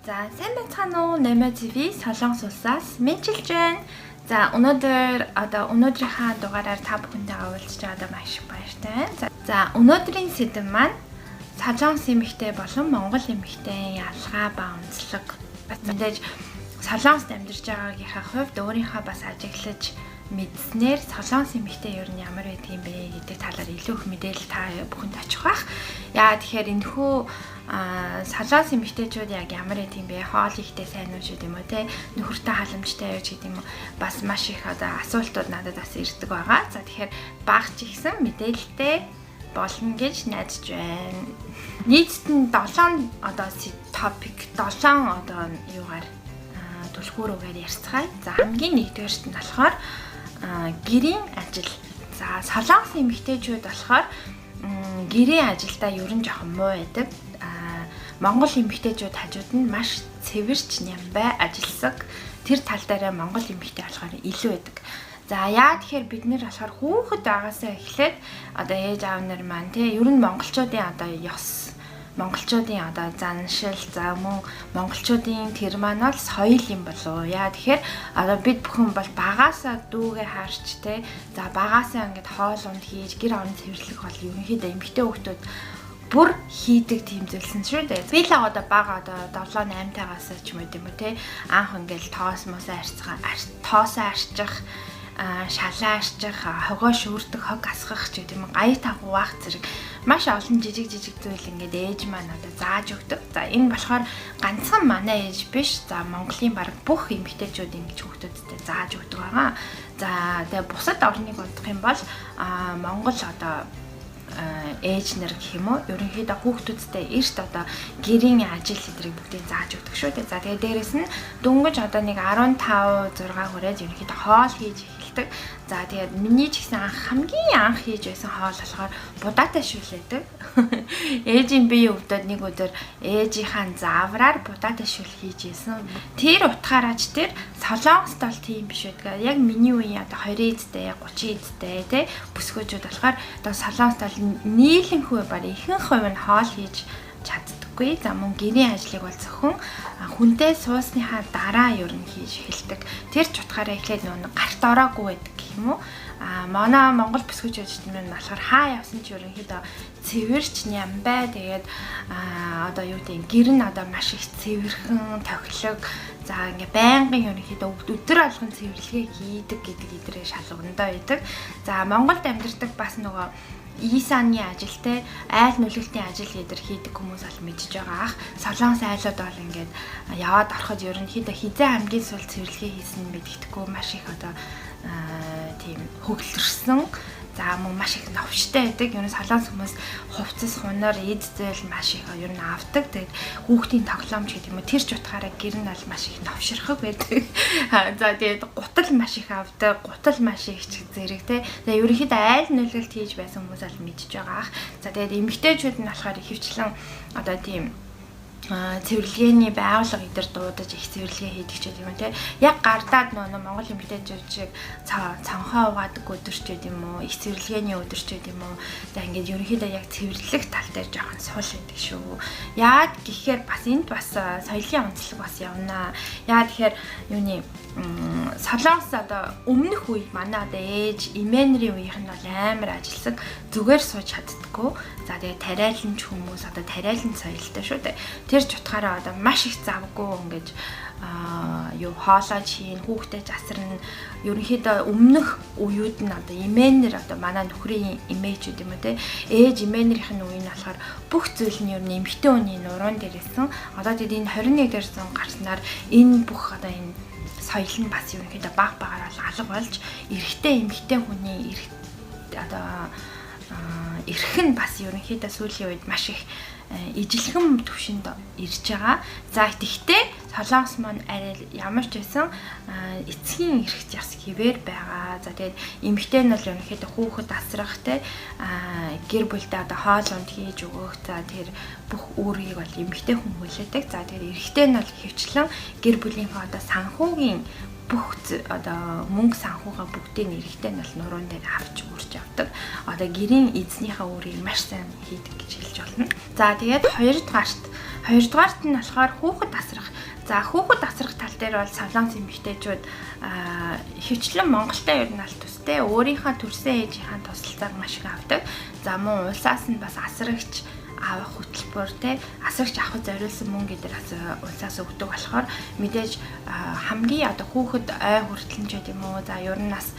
За, сайн байцгаана уу? Нэмэ TV Солонгос улсаас мэдчилж байна. За, өнөөдөр одоо өнөөдрийнхаа дугаараар та бүхэнтэйгээ уулзч байгаадаа маш их баяртай байна. За, өнөөдрийн сэдэв маань Солонгос эмэгтэй болон Монгол эмэгтэй ялгаа ба онцлог. Бас мэдээж Солонгост амьдарч байгаагийнхаа хувьд өөрийнхөө бас ажиглаж мэдснээр Солонгос эмэгтэй ер нь ямар байдаг юм бэ гэдэг талаар илүү их мэдээлэл та бүхэнд очих байх. Яа, тэгэхээр энэхүү Солонгос эмэгтэйчүүд яг ямар байдаг юм бэ? Хоол ихтэй сайн уу ч гэдэг юм уу те? Нөхөртэй халамжтай юу ч гэдэг юм уу? Бас маш их одоо асуултууд надад бас ирдэг байгаа. За, тэгэхээр баг ч ихсэн мэдээлэлтэй болно гэж найдаж байна. Нийтд нь 7 одоо topic, 7 одоо юугаар түлхүүрүүгээр ярьцгаая. За, хамгийн нэгдүгээрт нь болохоор гэрийн ажил. За, Солонгос эмэгтэйчүүд болохоор гэрийн ажилдаа ер нь жоохон муу байдаг. Монгол эмэгтэйчүүд хажууд нь маш цэвэрч нямбай, ажилсаг, тэр тал дээрээ монгол эмэгтэй болохоор илүү байдаг. За, яа, тэгэхээр бид нэр болохоор хүүхэд байгаасаа эхлээд одоо ээж аав нар маань тий ер нь монголчуудын одоо ёс, монголчуудын одоо заншил, за мөн монголчуудын тэр маань бол соёл юм болов. Яа, тэгэхээр одоо бид бүхэн бол багаасаа дүүгээ хаарч те, за багаасаа ингээд хоол унд хийж, гэр орон цэвэрлэх бол ерөнхийдөө эмэгтэй хүүхдүүд бүр хийдэг тийм зүйлсэн шүү дээ. Би л одоо бага одоо 7 8 тагаас ч юм уу те, анх ингээл тоос мосоо арцгаа, тоосоо арчих, шалаа арчих, хогоо шүүрдэх, хог асгах ч гэдэг юм, гаяр тав хуваах зэрэг маш олон жижиг жижиг зүйл ингээд ээж маань одоо зааж өгдөг. За, энэ болохоор ганцхан манай ээж биш. За, Монголын баг бүх эмэгтэйчүүд ингэж хүүхдүүдтэй зааж өгдөг байгаа. За, тэгээ бусад орныг бодох юм бол Монгол одоо ээж нар гэх юм уу, ерөнхийдөө хүүхдүүдтэй эрт одоо гэрийн ажил эдрийг бүгдийг зааж өгдөг шүү дээ. За, тэгээ дээрэс нь дөнгөж одоо нэг 15 6 хүрээд ерөнхийдөө хоол хийж эхэлдэг. За, тэгээд миний ч гэсэн анх, хамгийн анх хийж байсан хоол болохоор будаатай шүл байдаг. Ээжийн бие өвдөд нэг өдөр ээжийнхаа заавраар будаатай шүл хийж исэн. Тэр утгаараа ч тэр Солонгост бол тийм биш байдаг. Яг миний үеийн одоо 20 эдтэй, 30 эдтэй тий бүсгүүчүүд болохоор одоо Солонгост бол нийлэнхүй баг ихэнх хувь нь хоол хийж чаддаггүй. За, мөн гэрийн ажлыг бол зөвхөн хүнтэй суусныхаа дараа ер нь хийж эхэлдэг. Тэр ч утгаараа эхлээд нөгөө гарт ороогүй байдаг гэх юм уу? А манай Монгол бүсгүүчүүд нь болохоор хаа явсан ч ерөнхийдөө цэвэрч нямбай, тэгээд одоо юу гэдэг, гэр нь одоо маш их цэвэрхэн, тохилог, за ингээ байнгын ерөнхийдөө өдөр болгон цэвэрлэгээ хийдэг гэдэг идрээ шалгандаа байдаг. За, Монголд амьдардаг бас нөгөө Исаны ажил те, айл нүлгэлтийн ажил эдэр хийдэг хүмүүс бол мэдж байгаа ах. Солонгос айлууд бол ингээд яваад ороход ерөнхийдөө хизээ хамгийн сүүл цэвэрлэгээ хийсэн нь мэддэхгүй, маш их одоо тийм хөглөрсөн. За, мөн маш их новштой байдаг. Ер нь Солонгос хүмүүс хувцас, хунар, эд зүйл маш их ер нь авдаг. Тэгээд хүүхдийн тоглоомч гэдэг юм уу, тэр ч утгаараа гэр нь бол маш их новширхог байдаг. За, тэгээд гутал маш их авдаг, гутал маш их ч зэрэг те. Тэгээд ерөнхийдөө айл нүлгэлт хийж байсан хүмүүс бол мэдж байгаа ах. За, тэгээд эмэгтэйчүүд нь болохоор ихэвчлэн одоо тийм цэвэрлэгээний байгууллага эдэр дуудаж их цэвэрлэгээ хийдэг ч гэдэг юм те. Яг гардаад нөө Монгол эмэгтэйчүүд шиг цонхоо угаадаг өдөр ч гэдэг юм уу, их цэвэрлэгээний өдөр ч гэдэг юм уу. За, ингээд ерөнхийдөө яг цэвэрлэх тал дээр жоохон сул байдаг шүү. Яад гэхээр бас энд бас соёлын онцлог бас явнаа. Яа, тэгэхээр юуны Солонгос одоо өмнөх үе, манай одоо ээж эмээ нарын үеийнх нь бол амар ажилсаг, зүгээр сууж чаддаггүй. За, тэгээ тариаланч хүмүүс одоо тариалан соёлтой шүү дээ. Тэр ч утгаараа одоо маш их завгүй ингэж юу хоолой хийн, хүүхдээ жасарна. Ерөнхийдөө өмнөх үеүд нь одоо эмээнэр, одоо манай нөхрийн эмээчүүд юм уу те, ээж эмээнэрийнх нь үе нь болохоор бүх зүйл нь ер нь эмэгтэй хүний нуруунд дээрсэн. Одоо тэгэд энэ 21 дээр зуун гарснаар энэ бүх одоо энэ соёл нь бас ерөнхийдөө баг багаар бол алга болж, эрэгтэй эмэгтэй хүний эрх одоо эрх нь бас ерөнхийдөө сүүлийн үед маш их ижилхэн төвшөнд ирж байгаа. За, тэгтээ Солонгос маань арай ямар ч байсан эцгийн эрх яс хэвээр байгаа. За, тэгээд эмэгтэй нь бол ерөнхийдөө хүүхэд асрах те, гэр бүлдээ одоо хоол унд хийж өгөх, за тэр бүх үүргийг бол эмэгтэй хүн хүлээдэг. За, тэгээд эрэгтэй нь бол ихэвчлэн гэр бүлийнхээ одоо санхүүгийн бүх одоо мөнгө санхугаа бүгдийг эрэгтэй нь бол нуруунд дээр авч үрж явдаг. Одоо гэрийн эзнийхээ үүрийг маш сайн хийдэг гэж хэлж болно. За, тэгээд хоёрдугаарт Хоёрдугаарт нь болохоор хүүхэд асрах. За, хүүхэд асрах тал дээр бол солонгос эмэгтэйчүүд ихэвчлэн Монголтой ер нь аль төстэй өөрийнхөө төрсөн ээжийнхээ тусалцааг маш их авдаг. За, мөн улсаас нь бас асрагч авах хөтөлбөр, те, асрагч авахд зориулсан мөнгө гэдэг улсаас өгдөг болохоор мэдээж хамгийн одоо хүүхэд ой хүртэл нь ч гэдэм үү. За, ер нь бас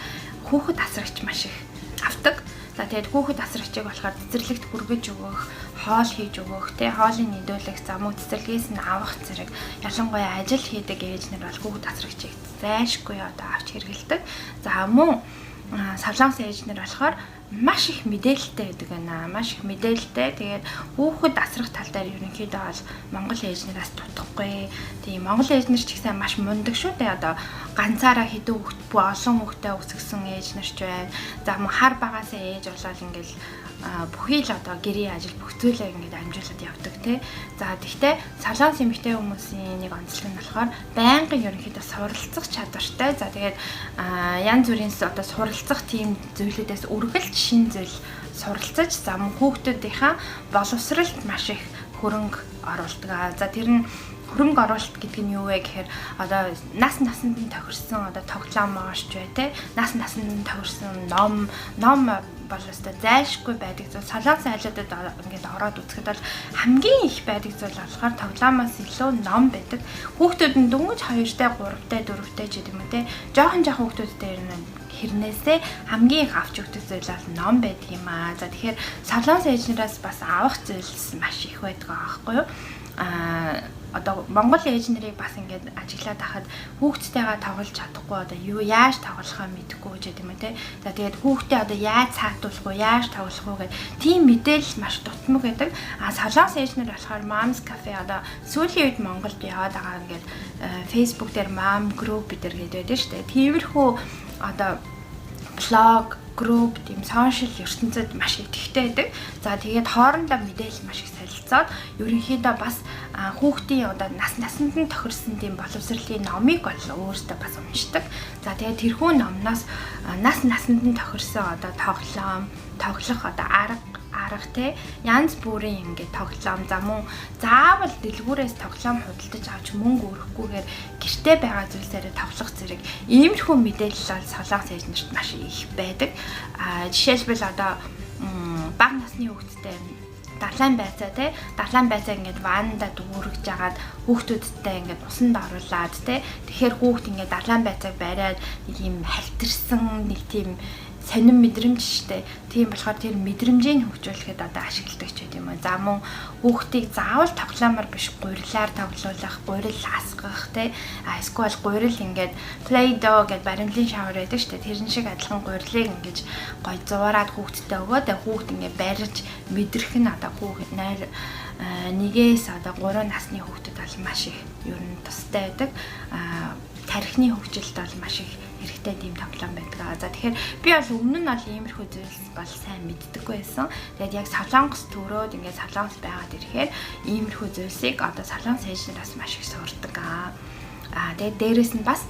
хүүхэд асрагч маш их авдаг. За, тэгээд хүүхэд асрагчийг болохоор цэцэрлэгт хүргэж өгөх, хоол хийж өгөх, те, хоолыг нийлүүлэх, за мөн цэцэрлэгээс нь авах зэрэг ялангуяа ажил хийдэг ээж нар бол хүүхэд асрагчийг зайлшгүй одоо авч хэрэглэдэг. За, мөн солонгос ээж нар болохоор маш их мэдээлэлтэй байдаг байна. Маш их мэдээлэлтэй. Тэгээд хүүхэд асрах тал дээр ерөнхийдөө бол монгол ээж нараас дутахгүй. Тийм, монгол ээж нар ч гэсэн маш мундаг шүү дээ. Одоо ганцаараа хэдэн хүүхэд, олон хүүхдээ өсгөсөн ээж нар ч байна. За, мөн хар багаасаа ээж болоод ингээл бүхий л одоо гэрийн ажил, бүх зүйлээ ингээд амжуулаад явдаг, тий. За, тэгтээ солонгос эмэгтэй хүмүүсийн нэг онцлог нь болохоор байнгын ерөнхийдөө суралцах чадвартай. За, тэгээд янз бүрийн одоо суралцах тийм зүйлүүдээс үргэлж шинэ зүйл суралцаж, за мөн хүүхдүүдийнхээ боловсролд маш их хөрөнгө оруулдаг. За, тэр нь хөрөнгө оруулалт гэдэг нь юу вэ гэхээр одоо нас насанд нь тохирсон одоо тоглоом ч бай, те, нас насанд нь тохирсон ном. Ном бол өстой зайлшгүй байдаг зүйл. Солонгос айлуудад ингээд ороод үзэхэд бол хамгийн их байдаг зүйл болохоор тоглоомоос илүү ном байдаг. Хүүхдүүд нь дөнгөж 2-тай, 3-тай, 4-тай ч гэдэг юм уу, те. Жоохон жоохон хүүхдүүдтэй ер нь хэрнээсээ хамгийн их авч өгдөг зүйл бол ном байдаг юм аа. За, тэгэхээр солонгос ээж нараас бас авах зүйлс маш их байдаг аахгүй юу? Одоо Монгол ээж нарыг бас ингээд ажиглаад хахад хүүхдтэйгээ тоглож чадахгүй, одоо юу яаж тоглохоо мэдэхгүй ч гэдэг юм уу, те. За, тэгээд хүүхдээ одоо яаж цаатуулах уу, яаж тоглох уу гэдэг тийм мэдээлэл маш дутмаг байдаг. А солонгос ээж нар болохоор Moms Cafe, одоо сүүлийн үед Монголд яваад байгаа ингээд Facebook дээр Mom Group бид нар гэдэг байдаг шүү дээ. Тиймэрхүү одоо блог, групп, тийм social ертөнцөд маш идэвхтэй байдаг. За, тэгээд хоорондоо мэдээлэл маш их солилцоод ерөнхийдөө бас хүүхдийн одоо нас насанд нь тохирсон тийм боловсролын номыг бол өөртөө бас уншдаг. За, тэгээд тэрхүү номноос нас насанд нь тохирсон одоо тоглоом, тоглох одоо арга, те, янз бүрийн ингээд тоглоом, за мөн заавал дэлгүүрээс тоглоом худалдаж авч мөнгө өрөхгүйгээр гэрте байгаа зүйлсээрээ тоглох зэрэг иймэрхүү мэдээлэл бол солонгос ээж нарт маш их байдаг. А жишээлбэл, одоо бага насны хүүхэдтэй далайн байцаа, те, далайн байцаа ингээд ваннда дүүргэж жагаад хүүхдүүдтэй ингээд усанд оруулаад, те, тэгэхээр хүүхд ингээд далайн байцааг бариад нэг юм халтарсан нэг тийм сонин мэдрэмж штэ. Тийм болохоор тэр мэдрэмжийг хөгжүүлэхэд одоо ашигладаг ч гэдэм юм уу. За, мөн хүүхдийг заавал тоглоомор биш, гурилаар тоглуулах, гурил асгах, те. А эсвэл гурил ингээд play doh гэдээ баримлын шавар байдаг штэ. Тэрэн шиг адилхан гурилыг ингэж гой зуураад хүүхдтэй өгөө. Тэгээ хүүхд ингээд барьж мэдрэх нь одоо хүүхд найр нэгээс одоо 3 насны хүүхдэд бол маш их ер нь тустай байдаг. А тархины хөгжилд бол маш их хэрэгтэй тийм тоглоом байдаг. За, тэгэхээр би бол өмнө нь бол иймэрхүү зүйлс бол сайн мэддэггүй байсан. Тэгээд яг Солонгос төрөөд ингээд Солонгос байгаад ирэхээр иймэрхүү зүйлсийг одоо солонгос ээж нараас маш их сурдаг. Аа, тэгээд дээрэс нь бас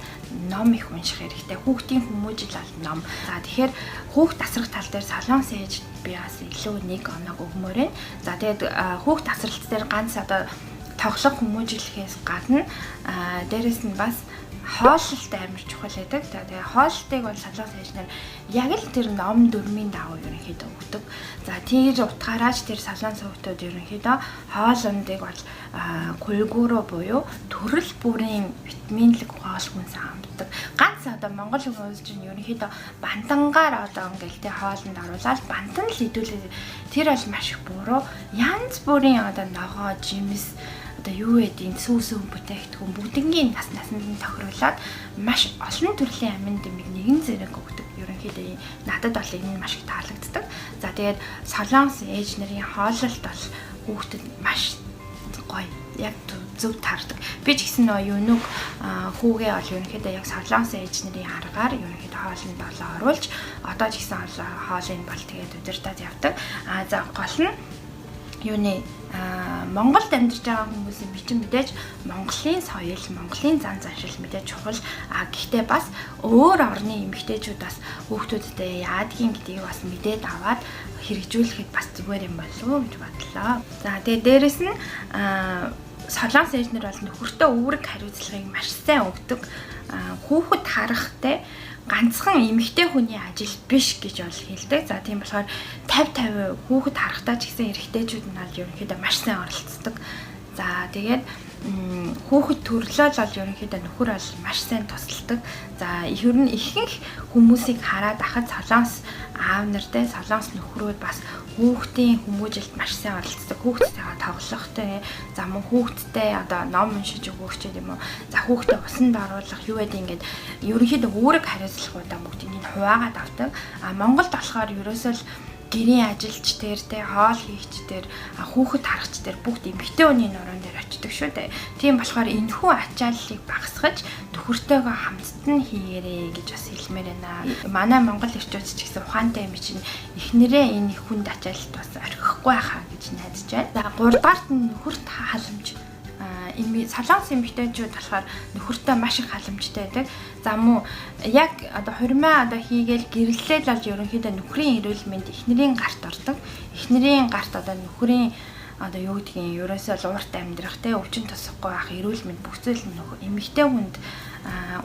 ном их унших хэрэгтэй. Хүүхдийн хүмүүжил бол ном. За, тэгэхээр хүүхд асрах тал дээр солонгос ээж би бас илүү нэг оног өгмөр байна. За, тэгээд хүүхд асралт дээр ганц одоо тоглох, хүмүүжлэхээс гадна дээрэс нь бас хооллолт амар чухал байдаг. За, тэгээ хооллолтыг бол солонгос ээж нар яг л тэр ном дүрмийн дагуу ерөнхийдөө өгдөг. За, тэр утгаараа ч тэр солонгос хүүхдүүд ерөнхийдөө хоолундыг бол 골고루 буюу төрөл бүрийн витаминлэг хоол хүнс амтдаг. Ганц одоо монгол хүмүүс чинь ерөнхийдөө бантангаар одоо ингээл тэ хоолнд оруулаад бантан л идүүлээ. Тэр бол маш их буруу. Янз бүрийн одоо ногоо, жимс, одоо юу гэдгийг сүү сүү бүтээгдэхүүн бүгднгийн нас насанд нь тохируулаад маш олон төрлийн амин дэмийг нэгэн зэрэг өгдөг. Ерөнхийдөө надад бол энэ нь маш их таалагддаг. За, тэгээд солонгос ээж нарын хооллолт бол хүүхдэд маш гоё, яг зөв таардаг. Би ч гэсэн нөгөө юунуг хүүгээ бол ерөнхийдөө яг солонгос ээж нарын аргаар ерөнхийдөө хоолнд болоо оруулж, одоо ч гэсэн хоолыг бол тэгээд удирдах явдаг. А за, гол нь юуны Монголд амьдарч байгаа хүмүүсийн бичин мэдээж Монголын соёл, Монголын зан заншил мэдээж чухал. А гэхдээ бас өөр орны эмэгтэйчүүд бас хүүхдүүдтэй яадгийн гэдгийг бас мэдээд аваад хэрэгжүүлэхэд бас зүгээр юм болов уу гэж бодлоо. За, тэгээ дээрэс нь Солонгос ээж нар бол нөхөртөө үүрэг хариуцлагыг маш сайн өгдөг. Хүүхэд харахтай ганцхан эмэгтэй хүний ажил биш гэж бол хэлдэг. За тийм болохоор 50-50 хүүхэд харахтаа ч гэсэн эрэгтэйчүүд нь бол ерөнхийдөө маш сайн оролцдог. За тэгээд хүүхэд төрлөөл бол ерөнхийдөө нөхөр бол маш сайн тусалдаг. За ер нь ихэнх хүмүүсийг хараад ахад солонгос аав нартай солонгос нөхрүүд бас хүүхдийн хүмүүжилд маш сайн оролцдог. Хүүхдтэйгээ тоглох те. За мөн хүүхдтэй одоо ном уншиж өгөх ч юм уу. За хүүхдээ усанд оруулах юу гэдэг ингээд ерөнхийдөө үүрэг хариуцлагуудаа бүгдийг нь хуваагаад авдаг. А Монголд болохоор ерөөсөө л гэрийн ажилч дээр те хоол хийгч дээр хүүхэд харахч дээр бүгд эмэгтэй хүний нуруунд дээр очдог шүү дээ. Тийм болохоор энэхүү ачааллыг багасгаж нөхөртөөгөө хамтд нь хийгээрэй гэж бас хэлмээр байна. Манай Монгол эрчүүд ч гэсэн ухаантай юм чинь эхнэрээ энэ хүнд ачаалалд бас орхихгүй байхаа гэж найдаж байна. За 3 дугаарт нь нөхөрт халамж солонгос эмэгтэйчүүд болохоор нөхөртөө маш их халамжтай байдаг. За мөн яг одоо хурмаа одоо хийгээл гэрлэлэл бол ерөнхийдөө нөхрийн эрүүл мэнд эхнэрийн гарт ордог. Эхнэрийн гарт одоо нөхрийн одоо юу гэдгийг ерөөсөө л уурт амьдрах те өвчин тусахгүй байх эрүүл мэнд бүх зүйл нөхөр эмэгтэй хүнд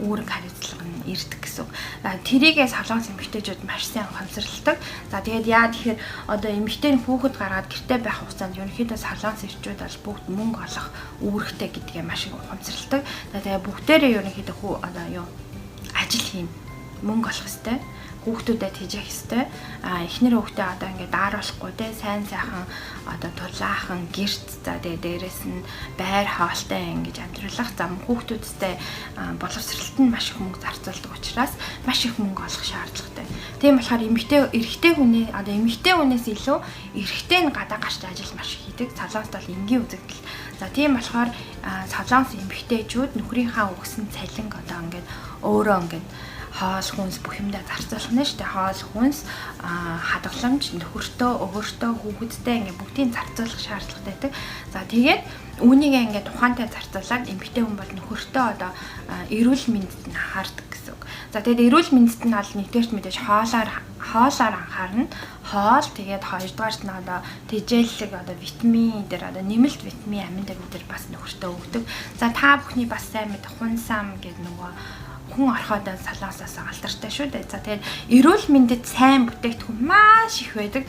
үүрэг хариуцлага нь ирдэг гэсэн үг. Тэрийгээ солонгос эмэгтэйчүүд маш сайн ухамсарладаг. За тэгээд яа тэгэхээр одоо эмэгтэй нь хүүхэд гаргаад гэрте байх хугацаанд ерөнхийдөө солонгос эрчүүд бол бүгд мөнгө олох үүрэгтэй гэдгээ маш их ухамсарладаг. За тэгээд бүгдээрээ ерөнхийдөө хүү одоо юу ажил хийн мөнгө олох ёстой, хүүхдүүдэд тэжээх ёстой. А эхнэр хүүхдээ одоо ингээд дааруулахгүй те сайн сайхан одоо тулаахан гэрт за тэгээ дээрэс нь байр хоолтой ингэж амьдруулах зам хүүхдүүдтэй боловсролт нь маш их мөнгө зарцуулдаг учраас маш их мөнгө олох шаардлагатай. Тийм болохоор эмэгтэй эрэгтэй хүний одоо эмэгтэй хүнээс илүү эрэгтэй нь гадаа гарч ажил маш их хийдэг. Солонгост бол энгийн үзэгдэл. За тийм болохоор солонгос эмэгтэйчүүд нөхрийнхаа өгсөн цалинг одоо ингээд өөрөө ингээд хоол хүнс бүх юмдаа зарцуулах нь шүү дээ. Хоол хүнс, хадгаламж, нөхөртөө, өвөртөө, хүүхэдтэй ингээ бүгдийг зарцуулах шаардлагатай байдаг. За тэгээд үүнийгээ ингээ тухаантай зарцуулаад эмэгтэй хүн бол нөхөртөө одоо эрүүл мэндэд нь анхаардаг гэсэн үг. За тэгээд эрүүл мэндэд нь бол нэгдүгээрт мэдээж хоолоор анхаарна. Хоол тэгээд хоёрдугаарт нь одоо тэжээллэг одоо витамин дээр одоо нэмэлт витамин амин дээр мэдэр бас нөхөртөө өгдөг. За та бүхний бас сайн мэдэх хунсам гэдэг нөгөө хүн орхоод солонгосоос алдартай шүү дээ. За тэгээд эрүүл мэндэд сайн бүтээгдэхүүн маш их байдаг.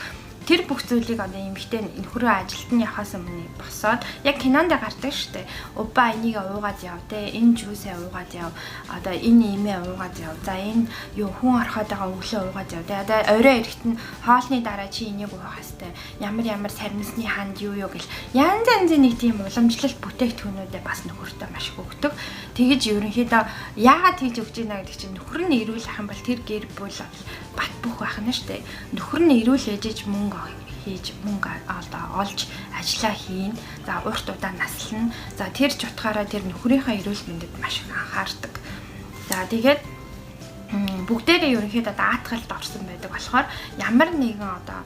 Тэр бүх зүйлийг одоо эмэгтэй нөхрөө ажилд нь явахаас өмнө босоод яг кинонд гардаг шүү дээ. Уба энийг уугаад яв те, энэ жүүсээ уугаад яв. Одоо энэ имээ уугаад яв. За энэ юу хүн орхоод байгаа өглөө уугаад яв те. Одоо орой ирэхэд нь хоолны дараа чи энийг уух хэвээр. Ямар ямар сармисны ханд юу юу гэл янз янзын нэг тийм уламжлалт бүтээгдэхүүнүүдээ бас нөхөртөө маш их өгдөг. Тэгэж ерөнхийдөө яагаад тэгж өгч ийна гэдэг чинь нөхөр нь эрүүл ах юм бол тэр гэр бүл бат бөх байх нь шүү дээ. Нөхөр нь эрүүл ээжэж мөнгө хийж мөнгө олж ажиллаа хийн. За урт удаа наслна. За тэр ч утгаараа тэр нөхрийнхээ эрүүл мэндэд маш их анхаардаг. За тэгээд бүгдээрээ ерөнхийдөө даатгалд орсон байдаг болохоор ямар нэгэн одоо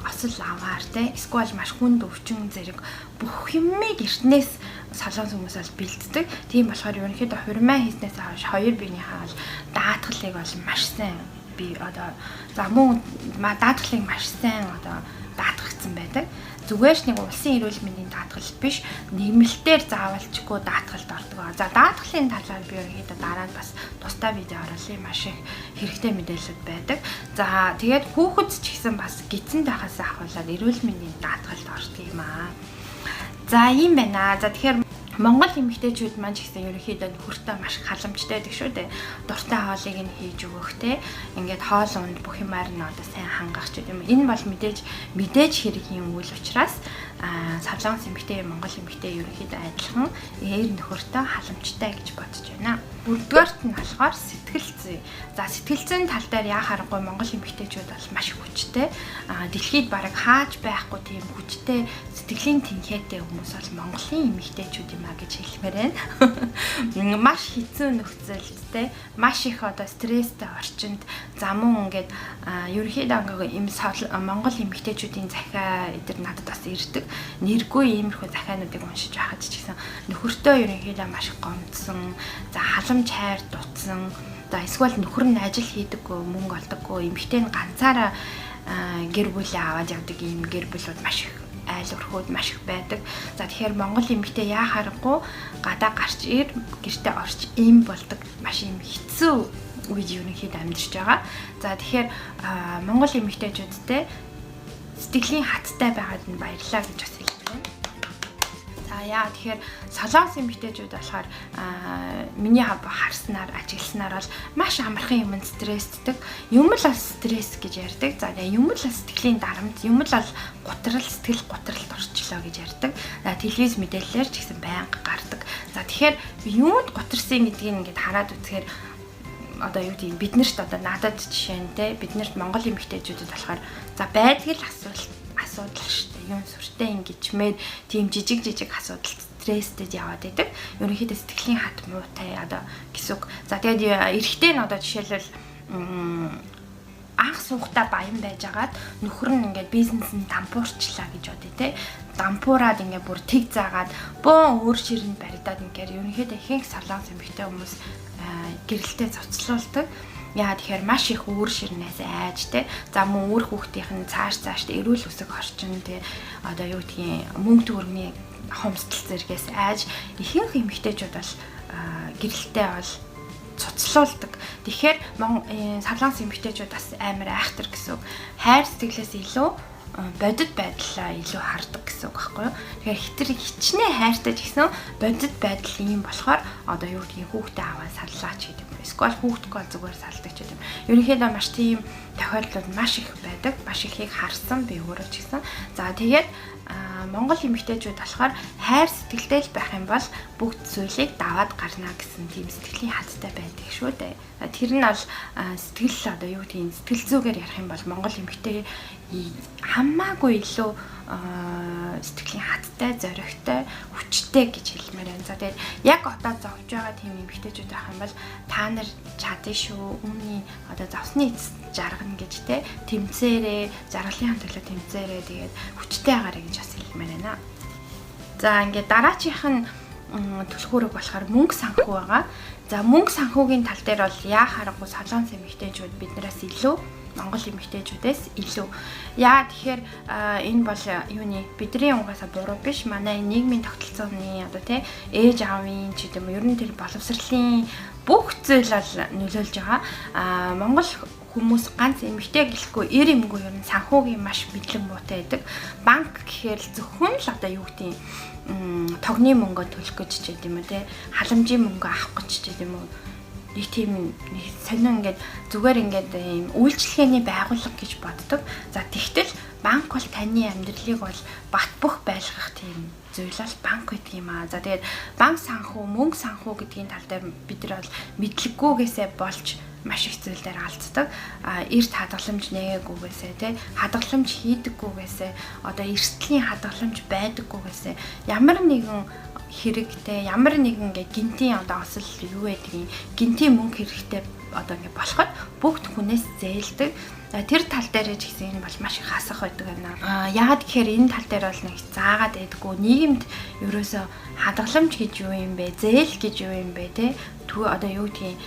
осол аваар те эсвэл маш хүнд өвчин зэрэг бүх юмыг эртнээс солонгос хүмүүс бол бэлддэг. Тийм болохоор ерөнхийдөө хурмаа хийснээс хойш хоёр биенийхээ бол даатгалыг бол маш сайн би одоо за мөн даатгалыг маш сайн одоо даатгагдсан байдаг. Зүгээр ч нэг улсын эрүүл мэндийн даатгал биш, нэмэлтээр заавалчгүй даатгалд ордог. За даатгалын талаар би ерөнхийдөө дараа нь бас тусдаа видео оруулъя. Маш их хэрэгтэй мэдээлэлүүд байдаг. За тэгээд хүүхэд ч гэсэн бас гидсэн байхаас ахуулаад эрүүл мэндийн даатгалд ордог юм аа. За ийм байна. За тэгэхээр Монгол эмэгтэйчүүд маань ч гэсэн ерөнхийдөө нөхөртөө маш халамжтай байдаг шүү дээ. Дуртай хоолыг нь хийж өгөх те. Ингээд хоол унд бүх юмар нь одоо сайн хангах ч гэдэм. Энэ бол мэдээж хэрэг юм үйл учраас солонгос эмэгтэй Монгол эмэгтэй ерөнхийдөө адилхан ээр нөхөртөө халамжтай гэж бодож байна. Дөрөвдүгээрт нь болохоор сэтгэл зүй. За сэтгэл зүйн тал дээр яа харахгүй Монгол эмэгтэйчүүд бол маш хүчтэй. Дэлхийд бараг хааж байхгүй тийм хүчтэй сэтгэлийн тэнхээтэй хүмүүс бол Монголын эмэгтэйчүүд юм а гэж хэлмээр байна. Маш хэцүү нөхцөлд те маш их одоо стресстэй орчинд за мөн ингээд ерөнхийдөө ингээд им Монгол эмэгтэйчүүдийн захиа эдэр надад бас ирдэг. Нэргүй иймэрхүү захиануудыг уншиж байхад ч гэсэн нөхөртөө ерөнхийдөө маш их гомдсон, за халамж хайр дутсан, за эсвэл нөхөр нь ажил хийдэггүй, мөнгө олдоггүй, эмэгтэй нь ганцаараа гэр бүлээ аваад явдаг ийм гэр бүлүүд маш их айл өрхүүд маш их байдаг. За тэгэхээр Монгол эмэгтэй яа харахгүй гадаа гарч ир гэртээ орч им болдог маш юм хэцүү үед ерөнхийдөө амьдарч байгаа. За тэгэхээр Монгол эмэгтэйчүүдтэй сэтгэлийн хаттай байгаад нь баярлалаа гэж бас хэлмээр байна. За яа тэгэхээр Солонгос эмэгтэйчүүд болохоор миний харснаар ажигласнаар бол маш амархан юм стрессддэг. Юм л бас стресс гэж ярьдаг. За тэгээ юм л бас сэтгэлийн дарамт, юм л бол гутрал, сэтгэл гутралд орчлоо гэж ярьдаг. За телевиз мэдээллээр ч гэсэн байнга гардаг. За тэгэхээр юунд гутарсан гэдгийг ингээд хараад үзэхээр одоо юу гэдэг биднэрт одоо надад жишээ нь те биднэрт Монгол эмэгтэйчүүдэд болохоор за байдаг л асуудал шүү дээ. Юм сүртэй ингэжмээр тийм жижиг жижиг асуудал стресстэй яваад байдаг. Ерөнхийдөө сэтгэлийн хат муутай одоо гэсэн үг. За тэгээд эрэгтэй нь одоо жишээлбэл анх суухтаа баян байжгаад нөхөр нь ингээд бизнес нь дампуурчлаа гэж бодъё те. Дампуураад ингээд бүр тэг заагаад бөөн өөр ширэнд баригдаад ингээд ерөнхийдөө ихэнх солонгос эмэгтэй хүмүүс гэрэлтэй цоцлуулдаг. Яа тэгэхээр маш их үүр ширнээс айж те. За мөн үр хүүхдийнх нь цааш цааш эрүүл өсөх орчин те. Одоо юу гэдгийг мөнгө төгрөгийн хомсдол зэргээс айж ихэнх эмэгтэйчүүд бол гэрэлтэй бол цуцлуулдаг. Тэгэхээр солонгос эмэгтэйчүүд бас амар айхтар гэсэн үг. Хайр сэтгэлээс илүү бодит байдлаа илүү хардаг гэсэн үг байхгүй юу. Тэгэхээр хитэр хичнээн хайртай ч гэсэн бодит байдал ийм болохоор одоо юу гэдгийг хүүхдээ аваад саллаач гэдэг юм. Эсвэл хүүхдгүй бол зүгээр салдаг ч гэдэг юм. Ерөнхийдөө маш тийм тохиолдлууд маш их байдаг. Маш ихийг харсан би өөрөө ч гэсэн. За тэгээд Монгол эмэгтэйчүүд болохоор хайр сэтгэлтэй л байх юм бол бүгд зүйлийг даваад гарна гэсэн тийм сэтгэлийн хаттай байдаг шүү дээ. Тэр нь бол сэтгэл одоо юу гэдгийг сэтгэл зүгээр ярих юм бол Монгол эмэгтэй хамаагүй илүү сэтгэлийн хаттай, зоригтой, хүчтэй гэж хэлмээр байна. За тэгээд яг одоо зовж байгаа тийм эмэгтэйчүүд байх юм бол та нар чадна шүү. Үүний одоо зовсны эцэс жаргана гэж те тэмцээрээ, жаргалын төлөө тэмцээрээ тэгээд хүчтэй байгаарэ гэж бас хэлмээр байна. За ингээд дараачихын нь түлхүүрэг болохоор мөнгө санхүү байгаа. За мөнгө санхүүгийн тал дээр бол яа харахгүй солонгос эмэгтэйчүүд биднээс илүү Монгол эмэгтэйчүүдээс илүү. Яа тэгэхээр энэ бол юуны бидний угаасаа буруу биш. Манай нийгмийн тогтолцооны одоо тий ээж аавын ч гэдэм үү ер нь тэр боловсролын бүх зүйл бол нөлөөлж байгаа. Монгол хүмүүс ганц эмэгтэй гэлэхгүй эр эмгүй ер нь санхүүгийн маш мэдлэг муутай байдаг. Банк гэхээр л зөвхөн л одоо юу гэдгийг тогны мөнгө төлөх гэж ч гэдэм үү те халамжийн мөнгө авах гэж ч гэдэм үү нэг тийм нэг сонин ингээд зүгээр ингээд ийм үйлчлэгээний байгууллага гэж боддог. За тэгтэл банк бол таны амьдралыг бол бат бөх байлгах тийм зүйл бол банк гэдэг юм аа. За тэгээд банк санхүү, мөнгө санхүү гэдгийн тал дээр бид нар бол мэдлэггүйгээсээ болж маш их зүйл дээр алддаг. А эрт хадгаламж нээгүйгээсээ тий хадгаламж хийдэггүйгээсээ одоо эрсдлийн хадгаламж байдаггүйгээсээ ямар нэгэн хэрэгтэй ямар нэгэн ингээ гинтийн одоо осол юу байдгийг гинтийн мөнгө хэрэгтэй одоо ингээ болоход бүгд хүнээс зээлдэг. Тэр тал дээр ч гэсэн энэ бол маш их хасах байдаг байна. Яагаад гэхээр энэ тал дээр бол нэг заагаад байдаггүй. Нийгэмд ерөөсөө хадгаламж гэж юу юм бэ? Зээл гэж юу юм бэ те? Одоо юу гэдгийг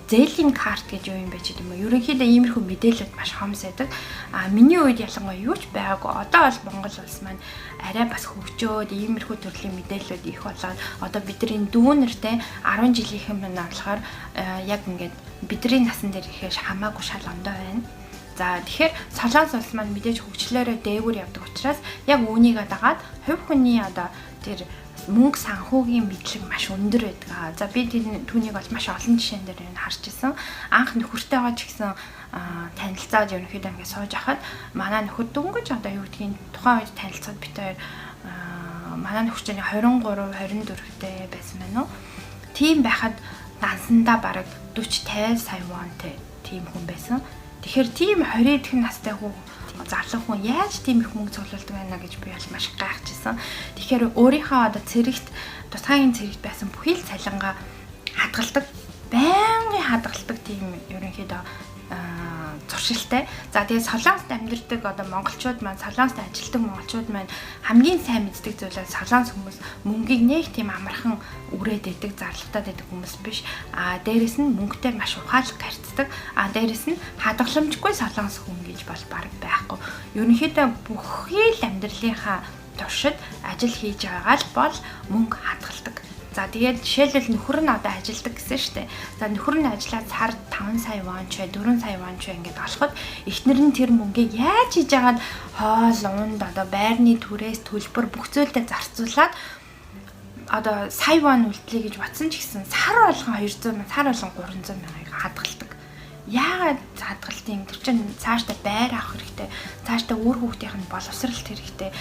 зээлийн карт гэж юу юм бэ ч гэдэг юм уу. Ерөнхийдөө иймэрхүү мэдээлэлд маш хомс байдаг. Миний үед ялангуяа юу ч байгаагүй. Одоо бол Монгол улс маань арай бас хөгжөөд иймэрхүү төрлийн мэдээлэлүүд их болоод одоо бидний дүүнер те 10 жилийнхэн маань болохоор яг ингээд бидний насан дээр ихээр хамаагүй шал ондоо байна. За тэгэхээр Солонгос улс маань мэдээж хөгжлөөрөө дээгүүр явдаг учраас яг үүнийгээ дагаад хувь хүний одоо тэр мөнгө санхүүгийн мэдлэг маш өндөр байдаг. За би түүнийг бол маш олон жишээн дээр энэ харж ирсэн. Анх нөхөртэйгээ ч гэсэн танилцаад ерөнхийдөө ингээд сууж ахад манай нөхөр дөнгөж одоо юу гэдгийг тухайн үед танилцаад бид хоёр манай нөхөр чинь 23 24-тэй байсан байна уу? Тийм байхад дансандаа бараг 40 50 сая вонтэй тийм хүн байсан. Тэгэхээр тийм 20 дэх настай хүү залуу хүн яаж тийм их мөнгө цуглуулдаг байна гэж би бол маш гайхажсэн. Тэгэхээр өөрийнхөө одоо цэрэгт тусгайгийн цэрэгт байсан бүхий л цалингаа хадгалдаг, байнгын хадгалдаг тийм ерөнхийдөө Туршилтай. За, тэгээд Солонгост амьдардаг одоо монголчууд маань, Солонгост ажилладаг монголчууд маань хамгийн сайн мэддэг зүйл нь Солонгос хүмүүс мөнгийг нэг тийм амархан үрээд байдаг, зарлахтаад байдаг хүмүүс биш. А дээрэс нь мөнгөтэй маш ухаалаг харьцдаг. А дээрэс нь хадгаламжгүй Солонгос хүн гэж бол баг байхгүй. Ерөнхийдөө бүхий л амьдралынхаа туршид ажил хийж байгаа л бол мөнгө хадгалдаг. За, тэгээд жишээлбэл нөхөр нь одоо ажилдаг гэсэн шүү дээ. За, нөхөр нь ажиллаад сард 5 сая вон ч бай, 4 сая вон ч бай ингээд олоход эхнэр нь тэр мөнгийг яаж хийж агаад хоол, унд, одоо байрны түрээс, төлбөр, бүх зүйлдээ зарцуулаад одоо сая вон үлдлээ гэж бодсон ч гэсэн сар болгон 200 мянга, сар болгон 300 мянгаыг хадгалдаг. Яагаад хадгалтын, тэр чинь цаашдаа байр авах хэрэгтэй, цаашдаа үр хүүхдийнх нь боловсралт хэрэгтэй,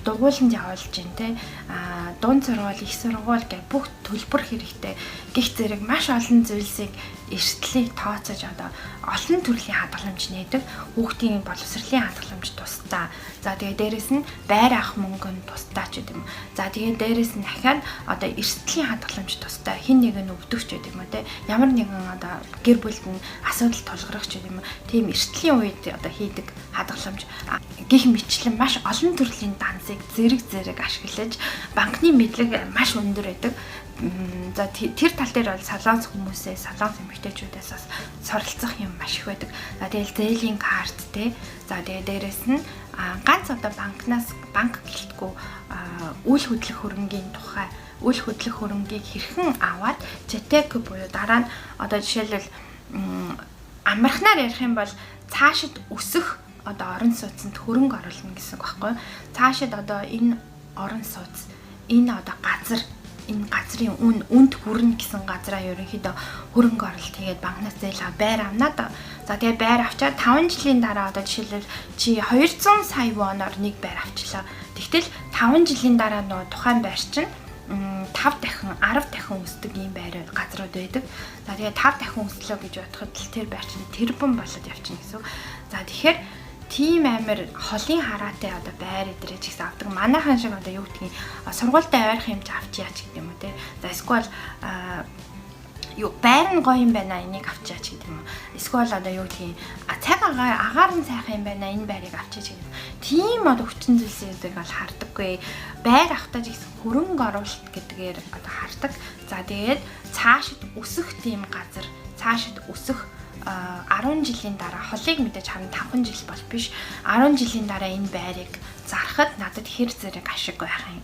дугууланд явуулж гин те, дунд сургууль, их сургууль гэх бүх төлбөр хэрэгтэй гих зэрэг маш олон зүйлсийг эрсдлийг тооцож одоо олон төрлийн хадгаламж нээдэг. Хүүхдийн боловсролын хадгаламж тусдаа. За, тэгээ дээрэс нь байр авах мөнгө нь тусдаа ч гэдэг юм. За, тэгээ дээрэс нь дахиад одоо эрсдлийн хадгаламж тусдаа, хэн нэг нь өвдөх ч гэдэг юм уу те. Ямар нэгэн одоо гэр бүлд нь асуудал тулгарах ч гэдэг юм уу. Тийм эрсдлийн үед одоо хийдэг хадгаламж гэх мэтчлэн маш олон төрлийн дансыг зэрэг зэрэг ашиглаж банкны мэдлэг маш өндөр байдаг. За, тэр тал дээр бол Солонгос хүмүүсээ, Солонгос эмэгтэйчүүдээс бас суралцах юм маш их байдаг. За, тэгэл зээлийн карт те. За, тэгээ дээрэс нь ганц одоо банкнаас, банк гэлтгүй, үл хөдлөх хөрөнгийн тухай, үл хөдлөх хөрөнгийг хэрхэн аваад 재테크 буюу дараа нь одоо жишээлбэл амархнаар ярих юм бол цаашид өсөх одоо орон сууцнд хөрөнгө оруулна гэсэн үг байхгүй. Цаашид одоо энэ орон сууц, энэ одоо газар, энэ газрын үн үнэд хүрнэ гэсэн газраа ерөнхийдөө хөрөнгө оруулалт хийгээд банкнаас зээл ав, байр авнаа да. За, тэгээ байр авчаад 5 жилийн дараа одоо жишээлбэл чи 200 сая воноор нэг байр авчлаа. Тэгтэл 5 жилийн дараа нөгөө тухайн байр чинь 5 дахин, 10 дахин өсдөг ийм байр газрууд байдаг. За, тэгээ 5 дахин өслөө гэж бодоход л тэр байр чинь тэрбум болоод явчихна гэсэн. За, тэгэхээр тийм амар холын хараатай одоо байр эдрээ ч гэсэн авдаг. Манайхан шиг одоо юу гэдгийг сургуультай ойрхон юм ч авч яач гэдэг юм уу те. За, эсвэл юу, байр нь гоё юм байна, энийг авчаач гэдэг юм уу. Эсвэл одоо юу гэдгийг цаг агаар нь сайхан юм байна, энэ байрыг авчаач гэдэг. Тийм одоо хүчин зүйлсүүдийг бол хардаггүй. Байр авахтаа ч гэсэн хөрөнгө оруулалт гэдгээр одоо хардаг. За, тэгээд цаашид өсөх тийм газар, цаашид өсөх, 10 жилийн дараа холыг мэдээж харна, 5 жил бол биш. 10 жилийн дараа энэ байрыг зархад надад хэр зэрэг ашиг байх юм,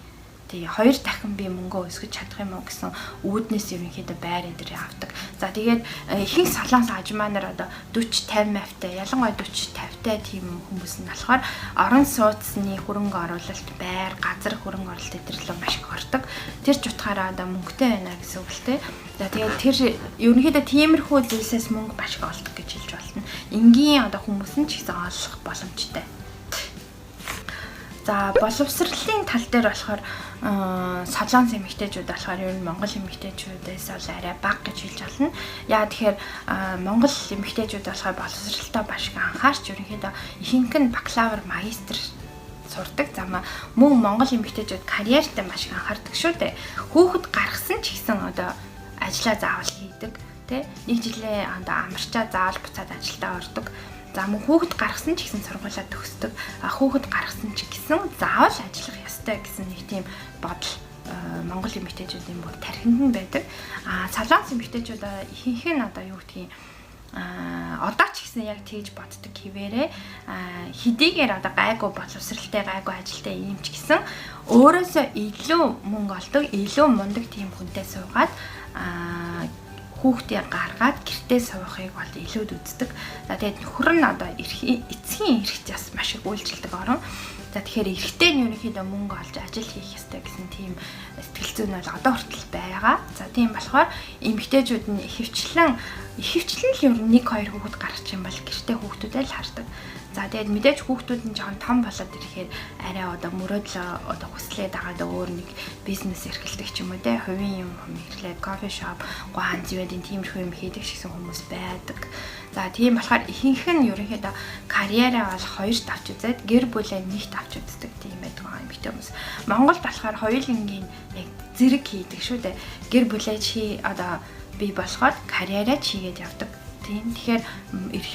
тий, хоёр дахин би мөнгөө өсгөж чадах юм уу гэсэн үүднээс ерөнхийдөө байр энэ дэр авдаг. За, тэгээд ихэнх Солонгос ажмаа нар одоо 40 50 мавтай, ялангуяа 40 50-тай тийм хүмүүс нь болохоор орон сууцны хөрөнгө оруулалт, байр, газар хөрөнгө оруулалт энэ рүү маш их ордог. Тэр ч утгаараа одоо мөнгөтэй байна гэсэн үг л тий. За, тэгээд тэр ерөнхийдөө тиймэрхүү зүйлсээс мөнгө маш их олдог гэж хэлж болно. Энгийн одоо хүмүүс нь ч гэсэн олох боломжтой. За, боловсролын тал дээр болохоор Солонгос эмэгтэйчүүд болохоор ер нь Монгол эмэгтэйчүүдээс бол арай бага гэж хэлж болно. Яа тэгэхээр Монгол эмэгтэйчүүд болохоор боловсролтой маш их анхаарч ерөнхийдөө ихэнх нь бакалавр, магистр сурдаг. За, мөн Монгол эмэгтэйчүүд карьертай маш их анхаардаг шүү дээ. Хүүхэд гаргасан ч гэсэн одоо ажлаа заавал хийдэг, тэ, нэг жилээ одоо амарчаа заавал буцаад ажилдаа ордог. За, мөн хүүхэд гаргасан ч гэсэн сургуулаа төгсдөг. А хүүхэд гаргасан ч гэсэн заавал ажиллах ёстой гэсэн нэг тийм бодол Монгол эмэгтэйчүүдийн бүр тархинд нь байдаг. А Солонгос эмэгтэйчүүд ихэнх нь одоо юу гэдгийг одоо ч гэсэн яг тэгж боддог хэвээрээ хэдийгээр одоо гайгүй боловсралтай, гайгүй ажилтай юм ч гэсэн өөрөөсөө илүү мөнгө олдог, илүү мундаг тийм хүнтэй суугаад хүүхдээ гаргаад гэртээ суухыг бол илүүд үздэг. За, тэгээд нөхөр нь одоо эцгийн эрхт бас маш их үйлчилдэг орон. За, тэгэхээр эрэгтэй нь ерөнхийдөө мөнгө олж ажил хийх ёстой гэсэн тийм сэтгэл зүйн бол одоо хүртэл байгаа. За, тийм болохоор эмэгтэйчүүд нь ихэвчлэн л ер нь 1 2 хүүхэд гарч юм бол гэртээ хүүхдүүдэд л хардаг. За, тэгээд мэдээж хүүхдүүд нь жоохон том болоод ирэхээр арай одоо мөрөөдлөө, одоо хүслээ дагаад өөр нэг бизнес эрхэлдэг ч юм уу те, хувийн юм эрхлээд coffee shop, гуан зүйдийн тиймэрхүү юм хийдэг шигсэн хүмүүс байдаг. За, тийм болохоор ихэнх нь ерөнхийдөө карьераа бол хоёрт авч үзээд гэр бүлээ нэгт авч үздэг тийм байдаг юм эмэгтэй хүмүүс. Монголд болохоор хоёулангийн яг зэрэг хийдэг шүү дээ. Гэр бүлээ чи одоо бий болгоод карьераа ч хийгээд явдаг. Тийм. Тэгэхээр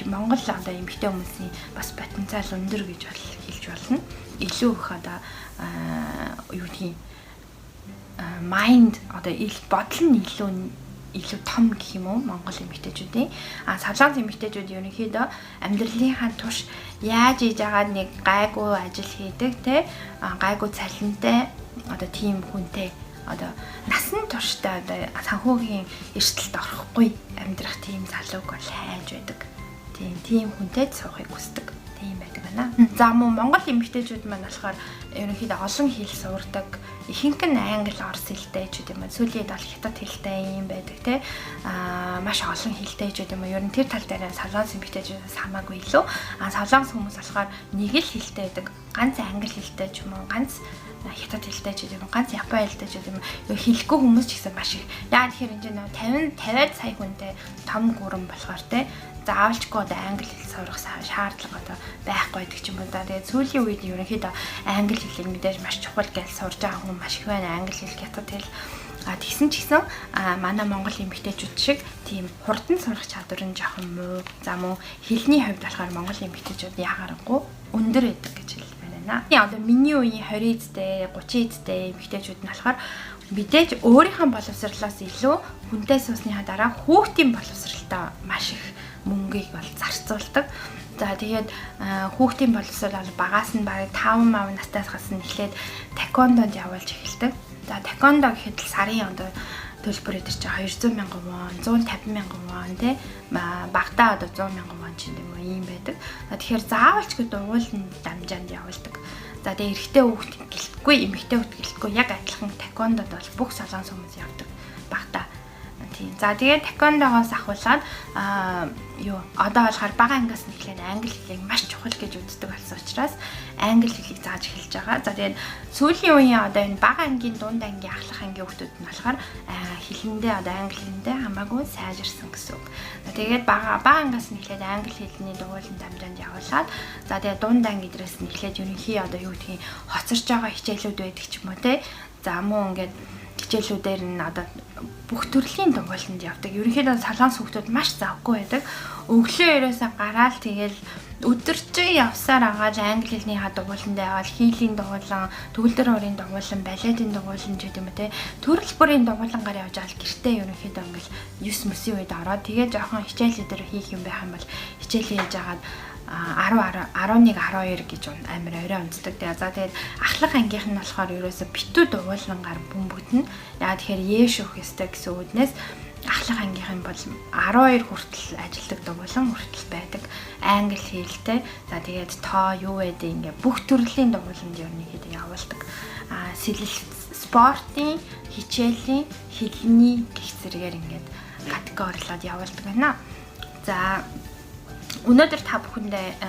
Монгол одоо эмэгтэй хүмүүсийн бас потенциал өндөр гэж бол хэлж болно. Илүү их одоо юу гэдгийг mind, одоо ил бодол нь илүү том гэх юм уу, Монгол эмэгтэйчүүдийн. А Солонгос эмэгтэйчүүд ерөнхийдөө амьдралынхаа турш яаж хийж байгаа нэг гайгүй ажил хийдэг, те, гайгүй цалинтай одоо тийм хүнтэй, одоо насан туршдаа одоо санхүүгийн эрсдэлд орохгүй амьдрах тийм залууг бол хайж байдаг. Тийм хүнтэй суухыг хүсдэг. Тийм байдаг байна. За, мөн Монгол эмэгтэйчүүд маань болохоор ерөнхийдөө олон хэл сурдаг. Ихэнх нь англи, орос хэлтэй ч гэдэм юм. Сүүлийн үед бол хятад хэлтэй юм байдаг, те. Маш олон хэлтэй ч гэдэм юм. Ер нь тэр тал дээр солонгос эмэгтэйчүүдээс хамаагүй илүү. А солонгос хүмүүс болохоор нэг л хэлтэй байдаг. Ганц англи хэлтэй ч юм уу, ганц хятад хэлтэй ч гэдэм юм, ганц япон хэлтэй ч гэдэм юм. Хэлэхгүй хүмүүс ч гэсэн маш их. Яа тэгэхээр энэ нөө 50 50 сая хүнтэй том гүрэн болохоор, те, заавалчгүй одоо англи хэл сурах шаардлага одоо байхгүй байдаг ч юм уу да. Тэгээд сүүлийн үед ерөнхийдөө англи хэлийг мэдээж маш чухал гэж сурж байгаа хүн маш их байна. Англи хэл, хятад хэл. А тэгсэн ч гэсэн манай монгол эмэгтэйчүүд шиг тийм хурдан сурах чадвар нь жоохон муу. За, мөн хэлний хувьд болохоор монгол эмэгтэйчүүд яагарахгүй өндөр байдаг гэж хэлмээр байна. Одоо миний үеийн 20 эдтэй, 30 эдтэй эмэгтэйчүүд нь болохоор мэдээж өөрийнхөө боловсрлоос илүү хүнтэй суусныхаа дараа хүүхдийн боловсролтой маш их мөнгийг бол зарцуулдаг. За, тэгээд хүүхдийн боловсрол бол багаас нь бараг 5 мав настаас гас нь эхлээд таеквондонд явуулж эхэлдэг. За, таеквондо гэхэд л сарын одоо төлбөр өдр чинь 200 мянган вон, 150 мянган вон, тий, багадаа одоо 100 мянган вон ч юм уу ийм байдаг. Тэгэхээр заавалчгүй дугуйлан дамжаанд явуулдаг. За, тэгээ эрэгтэй хүүхд гэлтгүй, эмэгтэй хүүхд гэлтгүй яг адилхан таеквондод бол бүх солонгос хүмүүс явдаг багадаа. Тийм. За, тэгээд таеквондогоос ахуулаад юу одоо болохоор бага ангиас нь эхлээд англи хэлийг маш чухал гэж үздэг болсон учраас англи хэлийг зааж эхэлж байгаа. За, тэгээд сүүлийн үеийн одоо энэ бага ангийн, дунд ангийн, ахлах ангийн хүүхдүүд нь болохоор хэлэндээ, одоо англи хэлэндээ хамаагүй сайжирсан гэсэн үг. За, тэгээд бага бага ангиас нь эхлээд англи хэлний дугуйлан дамжаанд явуулаад, за, тэгээд дунд анги дээрээс нь эхлээд ерөнхий одоо юу гэдгийг хоцорч байгаа хичээлүүд байдаг ч юм уу, те. За, мөн ингээд хичээлүүдээр нь одоо бүх төрлийн дугуйланд явдаг. Ерөнхийдөө солонгос хүүхдүүд маш завгүй байдаг. Өглөө ерөөсөө гараал тэгэл өдөржин явсаар агаал англи хэлний дугуйланд яваал, хийлийн дугуйлан, төгөлдөр хуурын дугуйлан, балетын дугуйлан ч гэдэм үү, те. Төрөл бүрийн дугуйлангаар явж байгаа л гэртээ ерөнхийдөө ингээл 9 мөсийн үед ороод, тэгээ жоохон хичээл өдр хийх юм байх юм бол хичээл хийж агаад 10, 11, 12 гэж амар орой унтдаг. Тэгээ за, тэгээд ахлах ангийнх нь болохоор ерөөсө битүү дугуйлангаар бөмбөгдөнө. Яа тэгэхээр ээш өгөх ёстой гэсэн үүднээс ахлах ангийнх нь бол 12 хүртэл ажилдаг дугуйлан хүртэл байдаг. Англи хэлтэй. За, тэгээд тоо юу гэдэг ингээ бүх төрлийн дугуйланд ерөнхийдөө явуулдаг. А сэлэл спортын, хичээлийн, хэлний гэх зэрэгээр ингээд категорилоод явуулдаг байна. За, өнөөдөр та бүхэндээ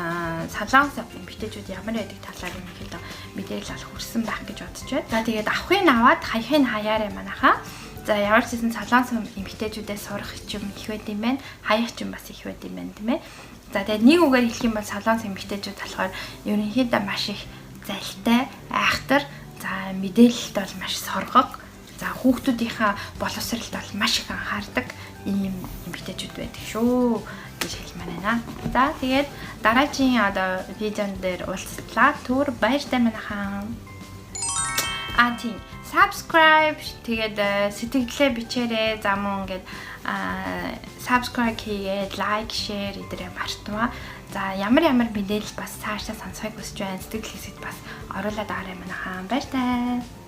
солонгос эмэгтэйчүүд ямар байдаг талаар ерөнхийдөө мэдээлэл олох хүрсэн байх гэж бодож байна. За, тэгээд авахыг нь аваад хаяхыг нь хаяарай, манайхаа. За, ямар ч гэсэн солонгос эмэгтэйчүүдээс сурах юм их байд юм байна. Хаях юм бас их байд юм байна, тийм ээ. За, тэгээд нэг үгээр хэлэх юм бол солонгос эмэгтэйчүүд болохоор ерөнхийдөө маш их залтай, айхтар, за, мэдээлэлд бол маш соргог, за, хүүхдүүдийнхээ боловсролд бол маш их анхаардаг ийм эмэгтэйчүүд байдаг шүү гэж хэлмээр байна. За, тэгээд дараагийн одоо видеон дээр уулзлаа. Түр баяртай, манайхаа. А тийм, subscribe, тэгээд сэтгэлдээ бичээрэй. За, мөн ингээд subscribe хийгээд, like, share эдэрээ мартмаа. За, ямар ямар мэдээлэл бас цаашдаа сонсохыг хүсэж байна. Сэтгэл хэсэгт бас оруулаад аваарай, манайхаа. Баяртай.